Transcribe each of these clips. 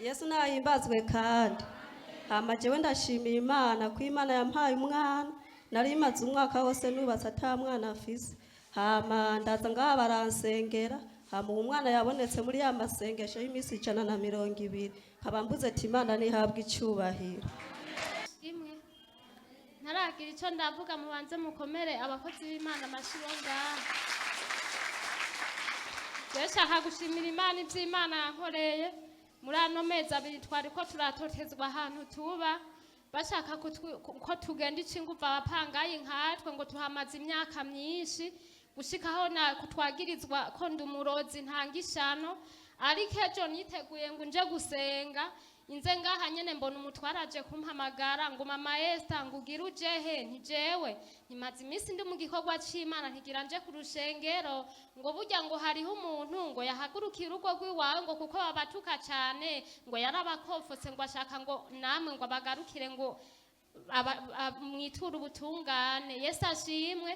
Yesu nahimbazwe. Kandi hama jewe ndashimiye Imana ko Imana yampaye umwana. Nari maze umwaka wose nubatse ata mwana afise. Hama ndaza ngaha baransengera, hama uwo mwana yabonetse muri ya masengesho y'iminsi 120. Nkaba mbuze ati Imana ntihabwe icyubahiro. Imwe ntaragira icyo ndavuga, mubanze mukomere abakozi b'Imana amashyi bo ngaha. Rero nshaka gushimira Imana iby'Imana yankoreye muri ano mezi 2. Twari ko turatotezwa ahantu tuba, bashaka ko tugenda icinguva, abapangayi nkatwe ngo tuhamaze imyaka myinshi, gushikaho na kutwagirizwa ko ndi umurozi ntanga ishano. Ariko ejo niteguye ngo nje gusenga, inze ngaha nyene mbona umutware aje kumpamagara ngo: "Mama Esther, ngo ugire uje he?" "Ntijewe ntimaze iminsi ndi mu gikorwa c'Imana, ntigira nje ku rushengero." Ngo burya ngo hariho umuntu ngo yahagurukiye urugo rw'iwawe, ngo kuko babatuka cane, ngo yarabakofotse, ngo ashaka ngo namwe ngo abagarukire, ngo mwiture ubutungane. Yesu ashimwe.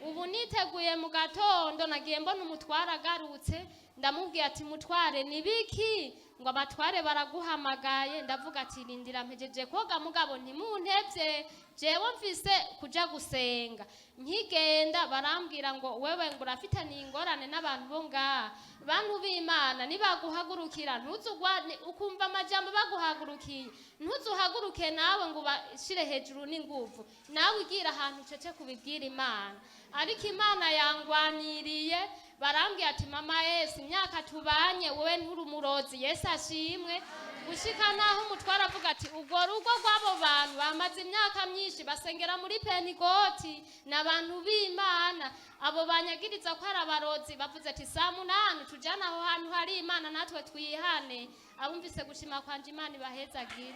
Ubu niteguye mu gatondo, nagiye mbona umutware agarutse. Ndamubwiye ati: "Mutware, ni biki?" Ngo: "Abatware baraguhamagaye." Ndavuga ati: "Rindira mpejeje koga." Mugabo ntimuntevye, jewe mfise kuja gusenga. Nkigenda barambwira ngo: "Wewe ngo urafitaniye ingorane n'abantu bo ngaha." Bantu b'Imana, nibaguhagurukira ntuzugwane, ukumva amajambo baguhagurukiye, ntuzuhaguruke nawe ngo ubashire hejuru n'inguvu. Nawe ugira ahantu ucece kubibwira Imana. Ariko Imana yangwaniriye. Barambwira ati: "Mama Yesu, imyaka tubanye, wowe nturi umurozi." Yesu ashimwe. Gushika naho umutware avuga ati: "Urwo rugo rw'abo bantu bamaze imyaka myinshi basengera muri Pentigoti, ni abantu b'Imana. Abo banyagiriza ko ari abarozi." Bavuze ati: "Saa 8 tujyane aho hantu hari Imana, natwe twihane." Abumvise gushima kwanje, Imana ibahezagire.